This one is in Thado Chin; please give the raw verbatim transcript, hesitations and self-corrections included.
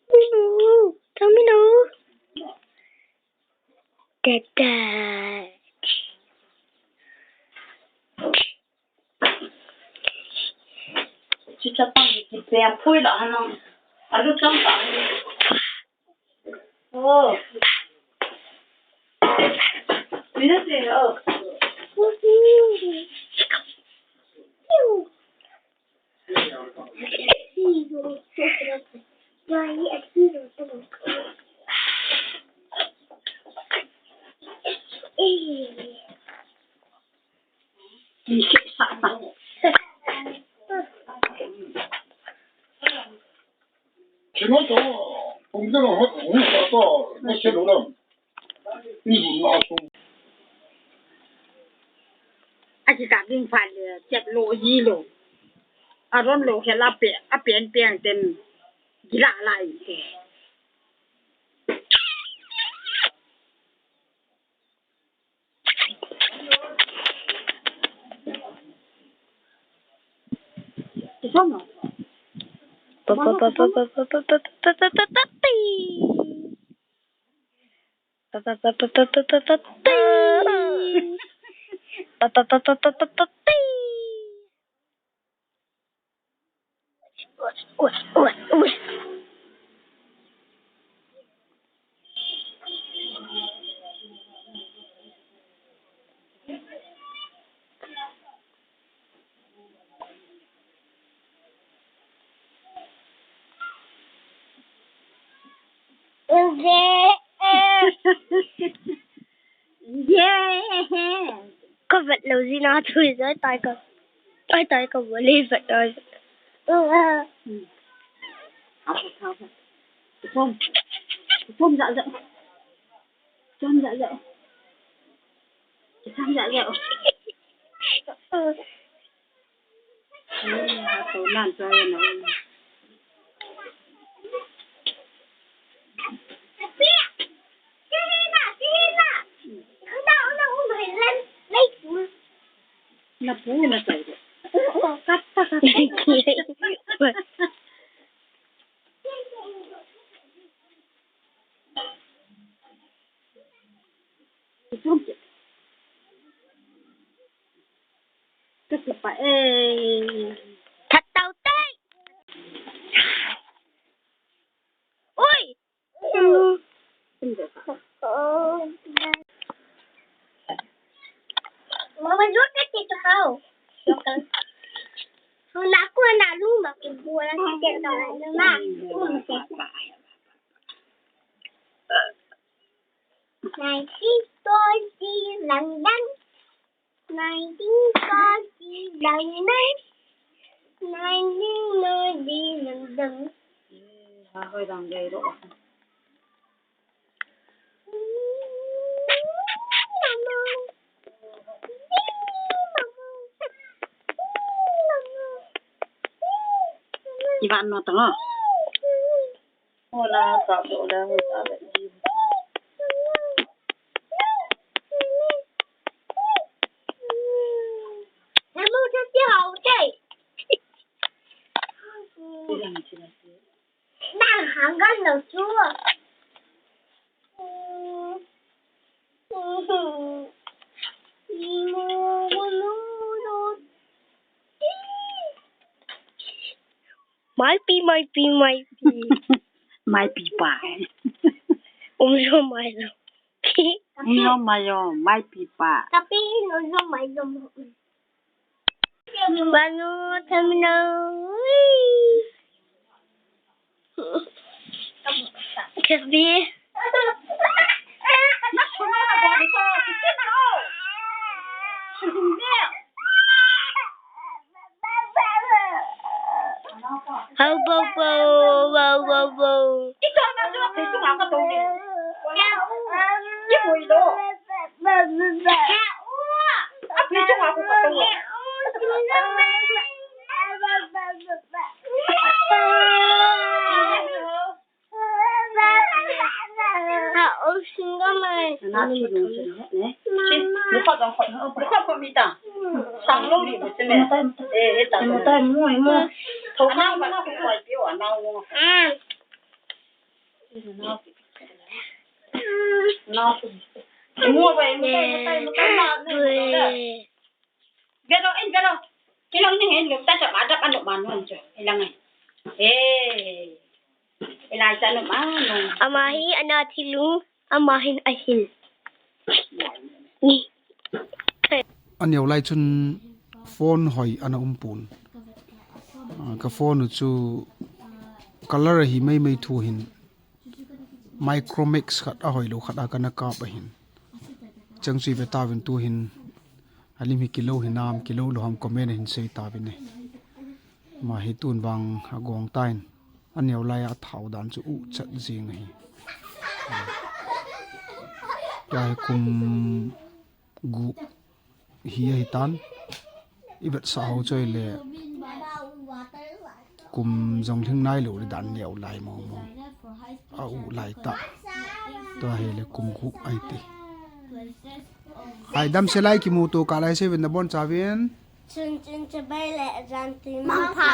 Domino, Domino. Dada. Chicha pang ki pe pui la hanang. Alu chang ta. Oh. Mira se, oh. Akikap ding phat le, chet lo, ji lo. Aron lo, khel a pe, a pen pen ten, gila lai te. Ka vet lou jin a thui jai tai ka. Ai tai ka vo le vet ai. Chom. Chom ja ja. Chom ja ja. Chom ja ja. Na pu na chai. Katta, katta. Ka sipa e. That tau te. Oi. Mama, look at it, how? Look at. Huna ko na luma ko bola si te ka na ma. Nineteen twenty lang lang. Nineteen forty, nineteen, nineteen ninety, dang dang. Ivan no tanga. Hola, ka do la, ho ta la. Hello, just how day. Nang hanggan lo chu. Maipi, maipi, maipi. Maipi pa. Umlo mailo. Umlo mailo, maipi pa. Tapi umlo mailo. Manu, terminal. Just be. Ho, bo, bo, wo, wo, wo. Velo, in velo. Kilang ni hen, ta ta ma da pa no ma no jo. Ilang ai. Eh. Ilai sa no ma no. Ama hi ana thilung, ama hin ahil. Ni. Aneo lai chun phone hoi ana um pon. Ah, ka phone chu color hi mai mai thu hin. Micromax khat a hoilou khat a kana kap ahin. Chang chu i ve tauvin tu hin alim hi kilou hinam, kilou lou ham comment a hin sei tauvin e. Ama hi tun vang agong tan. Aneo lai a thao dan chu u chat jing ahi. Tua hi kum gup hi ahi tan. I vetsah ho chu ahile kum jong lhing nailou le dan neo lai mo mo. A u lai ta. Tua hile kum gup ahi ti. Hai damsel a kimuto kah lai seuvin nabonchauvin. Chun chun chabai le jan ti mangpha.